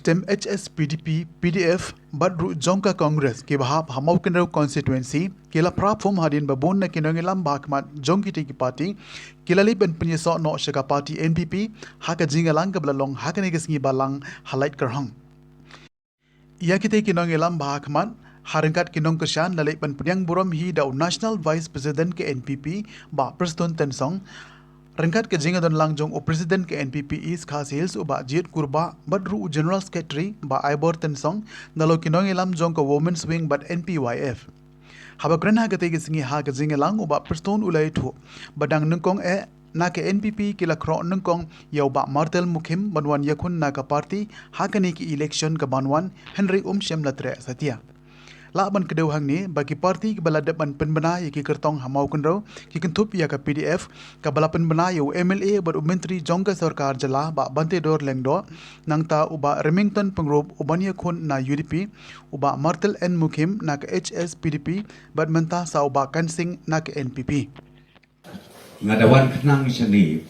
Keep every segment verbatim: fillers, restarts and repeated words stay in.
Tem H S P D P, P D F, bad ruh jong ka Congress, kiba hap ha Mawkynrew constituency, ki la phra phum hadien ba bun na ki nongïalam ba hakhmat jong kitei ki party, ki la leit ban pynïasoh noh sha ka party N P P, ha ka jingïalang kaba la long ha kane ka sngi Balang ha Laitkyrhong. Ïa kitei ki nongïalam ba hakhmat, ha ryngkat ki nongkyrshan la leit ban pdiang burom hi da u National Vice President ka N P P, Bah Prestone Tynsong, ryngkat ka jingdon lang jong u President ka N P P East Khasi Hills u Bah Jied Kurbah, bad ruh u General Secretary Bah Aibor Tynsong, nalor ki nongïalam jong ka Women's Wing bad N P Y F. Haba kren ha katei ka sngi ha ka jingïalang u Bah Prestone u la ïathuh ba dang nyngkong eh na ka N P P ki la khroh nyngkong ïa u Bah Martel Mukhim ban wan ïakhun na ka party ha kane ka election kaban wan, hynrei um shym la treh satia. Lah ban kdew hangne ba ki party kiba la dep ban pynbna ïa ki kyrtong ha Mawkynrew ki kynthup ïa ka P D F, kaba la pynbna ïa u M L A bad u Myntri jong ka Sorkar Jylla Bah Bantador Lyngdoh, nangta u Bah Remington Pyngrope uban ïakhun na U D P, u Bah Martel N Mukhim na ka H S P D P, bad mynta sa u Bah Kan Singh na ka N P P. Nga da wan khnang shane,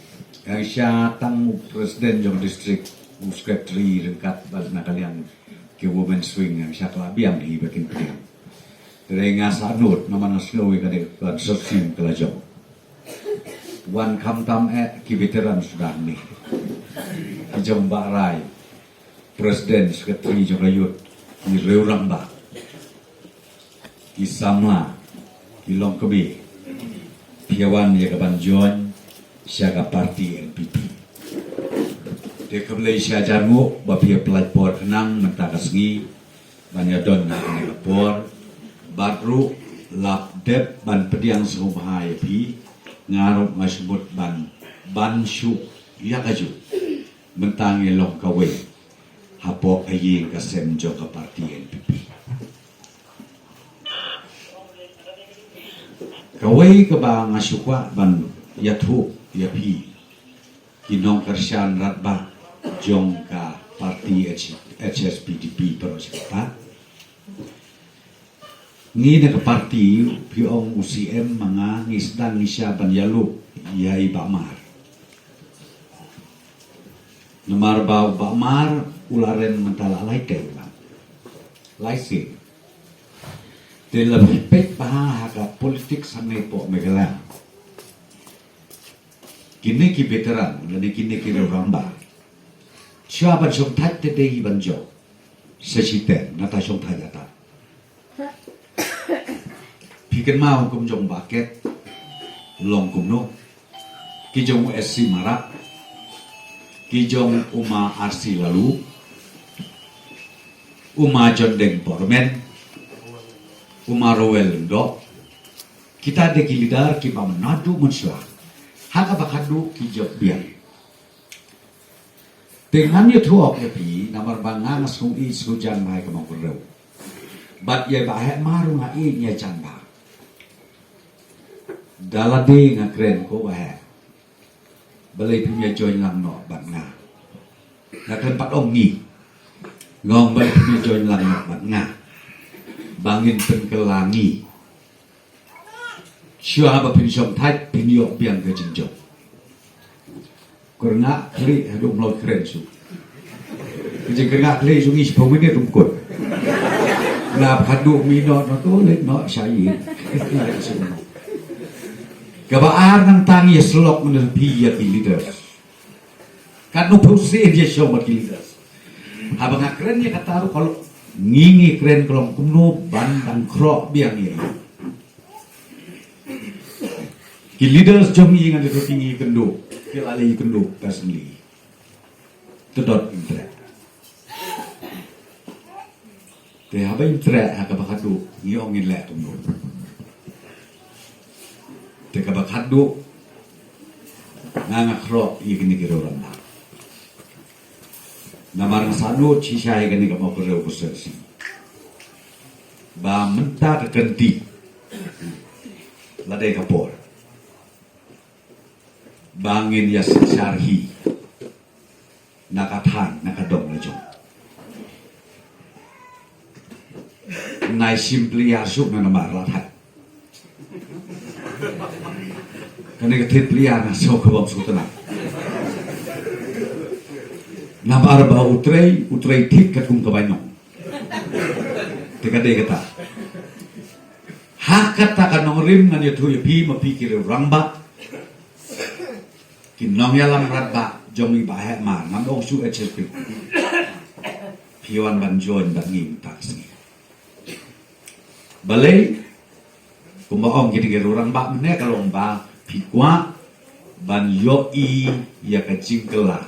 nga sha tang u president jong district, u secretary ryngkat bad na ka liang ki women's wing, nga sha khlad biang hi ba kin pdiang. Hynrei nga sngewthuh namar nga sngew ïa kane ka consortium ka la jong. Wan khamtam eh ki veteran suda hangne. Ki jong Bah Rai, president secretary jong ka youth, ki riew rangbah, ki samla, ki longkmie, phi wan ïa kaban join sha ka party N P P. Te khublei shibun ba phi ïa pynlait por khnang mynta ka sngi ban ïa don ha kane ka por. Bad ruh lada dep ban pdiang sngewbha ïa phi, nga ruh nga sngewbha ban, ban shu ïa kajuh. Mynta ngi long kawei hapoh ka ïing ka sem jong ka party N P P. Kawei kaba nga shu kwah ban ïathuh ïa phi ki nongkyrshan radbah jong ka party H-, H S P D P baroh shi katta. Ngi na ka party, phi ong u C M ma nga ngi sdang ngi shah ban ïalap ïa i Bah Mar. Namar ba u Bah Mar u la rem mynta la lai ter lang. Lai sien. Te lada phi peit bha ha ka politics hangne hapoh Meghalaya, kine ki veteran lane kine ki riew rangbah, shuwa ban shongthait te dei ban jop sa shi term, nangta shongthait ïa ta. Phi kynmaw kum jong Bah Ket, long kumno, ki jong u S C Marak, ki jong u ma R C Laloo, u ma Jondeng Bormen, u ma Rowell Lyngdoh. Kita dei ki leader kiba mynta mynshwa, ha kaba khadduh ki jop biang. Te ngan ïathuh ïa phi, namar ba nga nga sngew ïeit sngew jan bha ïa ka Mawkynrew. Bad ïa Bah Heh Mar ruh nga ïeit nga jan bha. Da lade nga kren ko Bah Heh, balei phim ïa join lang noh bad nga. Nga kren pat ong ngi. Nga ong balei phim ïa join lang noh bad nga, ba ngin pynkylla ngi. Shuwa ba phin shongthait phin ïoh biang ka jingjop. Kyrngah khlieh haduh mlot kren shuh. Ka jingkyrngah khlieh shuh ngi shiphew minit ruh ym kut. Lada khadduh mi noh noh to leit noh sha ïing. Kaba ar nangta ngi ïa slok ngan ïa phi ïa ki leaders. Katno phew sien ïa shong bad ki leaders. Haba nga kren ïa kata ruh ka long ngi ngi kren ka long kumno ban dang khroh biang ïa. Ki leaders jong ngi ngan ïathuh ngi kynduh, ki la leh kynduh personally. Te dot im treh. Te haba im treh ha kaba khadduh ngi ong ngin leh kumno. Te kaba khadduh nga nga khroh ïa kine ki riew rangbah. Namar nga sngewthuh shisha ïa kane ka Mawkynrew constituency ba mynta ka kynti la dei ka por ba ngin ïa synshar hi na ka thaiñ na ka dong la jong. Nai shim plie shuh na namar la thaiñ. Kane ka thied plie nga sngew ka bym sngewtynnat. Namar ba u trei, u trei thik katkum ka bainong. Te ka dei kata. Ha kata ka nongrim ngan ïathuh ïa phi, ma phi ki riew rangbah, ki nongïalam rangbah jong ngi ba heh mar, ngam ong shu H S P P. Phi wan ban join bad ngi mynta ka sngi. Balei? Kumba ong ki dei ki riew rangbah mynne ka long ba phi kwah ban ïohi ïa ka jingkylla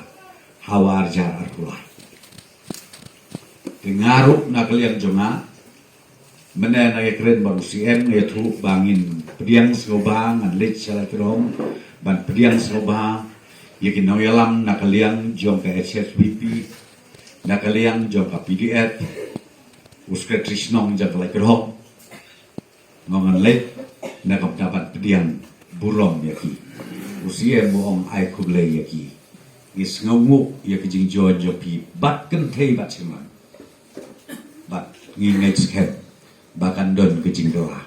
ha u ar hajar arphew lai. Te nga ruh na ka liang jong nga mynne nga ïakren bad u C M, nga ïathuh ba ngin pdiang sngewbha, ngan leit sha Laitkyrhong ban pdiang sngewbha ïa ki nongïalam na ka liang jong ka H S P P, na ka liang jong ka P D F, u Secretary Shnong jong ka Laitkyrhong. Nga ong ngan leit na ka bynta ban pdiang burom ïa ki. U C M u ong ai khublei ïa ki. Ngi sngewnguh ïa ka jingjoin jong phi bad kynthei bad shynrang. Bad ngi ngeit skhem ba kan don ka jingkylla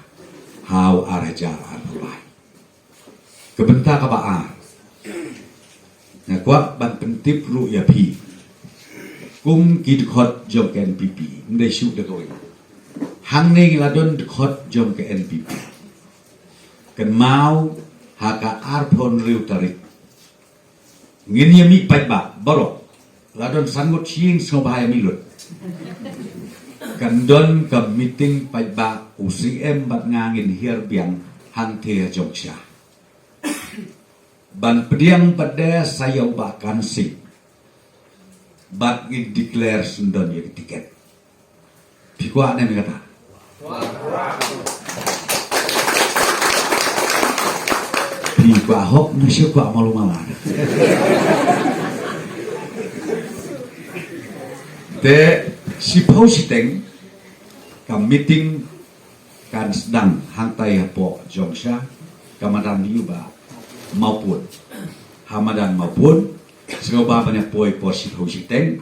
ha u ar hajar arphew lai. Ka bynta kaba ar, nga kwah ban pyntip ruh ïa phi kum ki dkhot jong ka N P P, ym dei shuh da kawei. Hangne ngi la don dkhot jong ka N P P. Kynmaw ha ka arphew hynriew tarik ngin ïa mih paidbah baroh. La don san ngut shi ïing sngewbha ïa mih lut. Kan don ka meeting paidbah, u C M bad nga ngin hiar biang hangtei ha Jongksha ban pdiang pat de sa ïa u Bah Kan Sing bad ngin declare syndon ïa ka tiket. Phi kwah ne em kata? Phi kwah hok ne shu kwah malu mala? Te shiphew shiteng ka meeting kan sdang hangtai hapoh Jongksha, ka madan ïa u Bah Mawpun. Ha madan Mawpun, sngewbha ban ïa poi por shiphew shiteng.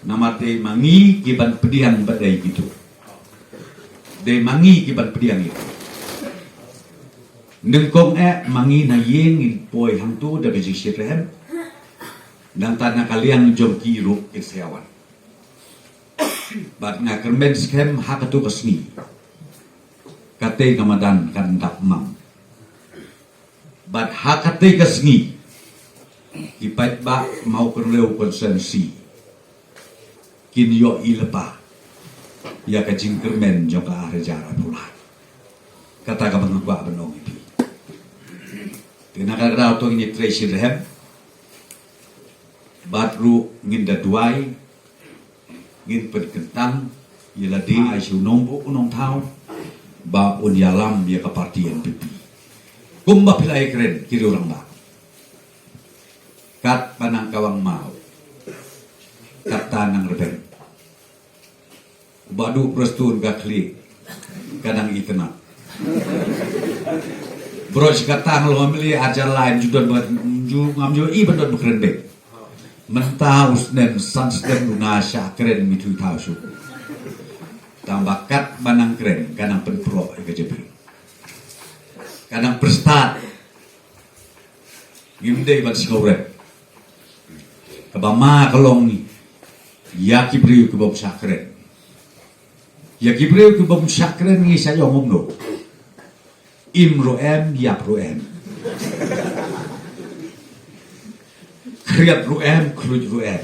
Namar te ma ngi ki ban pdiang ba dei kito. Dei ma ngi ki ban pdiang ïa kito. Nyngkong eh ma ngi na ïing ngin poi hangto da ka jingshitrhem. Nangta na ka liang jong ki ruh kin sa ïa wan. Bad nga kyrmen skhem ha kato ka sngi, katei ka madan kan dap mam. Bad ha katei ka sngi ki paidbah Mawkynrew constituency kin ïohi lypa ïa ka jingkyrmen jong ka ar hajar arphew lai. Kata kaba nga kwah ban ong ïa phi. Te na kata ka daw to ngin ïatrei shitrhem. Bad ruh ngin da duwai, ngin pynkyntang ïa lade, ai sha u nongbuh u nongthaw ba un ïalam ïa ka party N P P. Kumba phi la ïakren ki riew rangbah, katba nang kawang maw, kata nang rben. Ba duh Prestone ka khlieh, ka nang itynnad. Baroh shi katta ngi long family, ar hajar lai, ym ju don ba, ym ju, ngam ju i ban don ba kren beiñ. Mynta u snem san snem duna shah kren, mi thui thaw shuh. Tang ba katba nang kren ka nang pynproh ïa ka jabieng, ka nang pyrstad. Ngim dei ban sngewrem. Kaba ma ka long ïa ki briew ki bym shah kren. Ïa ki briew ki bym shah kren ngi sa ïong kumno? Im ruh em, ïap ruh em. Khriat ruh em, khluit ruh em.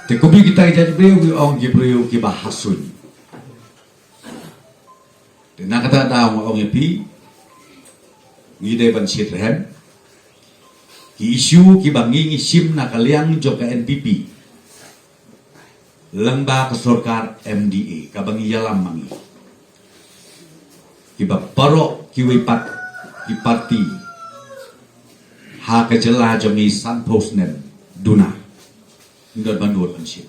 Te kumne kita ki jait briew ngi ong ki briew kiba ha suiñ. Te na kata ka daw nga ong ïa phi, ngi dei ban shitrhem. Ki issue kiba ngi ngi shim na ka liang jong ka N P P lyngba ka sorkar M D A kaba ngi ïalam ma ngi, kiba baroh kiwei pat ki party ha ka jylla jong ngi sanphew snem duna, ym don ba nud ban shim.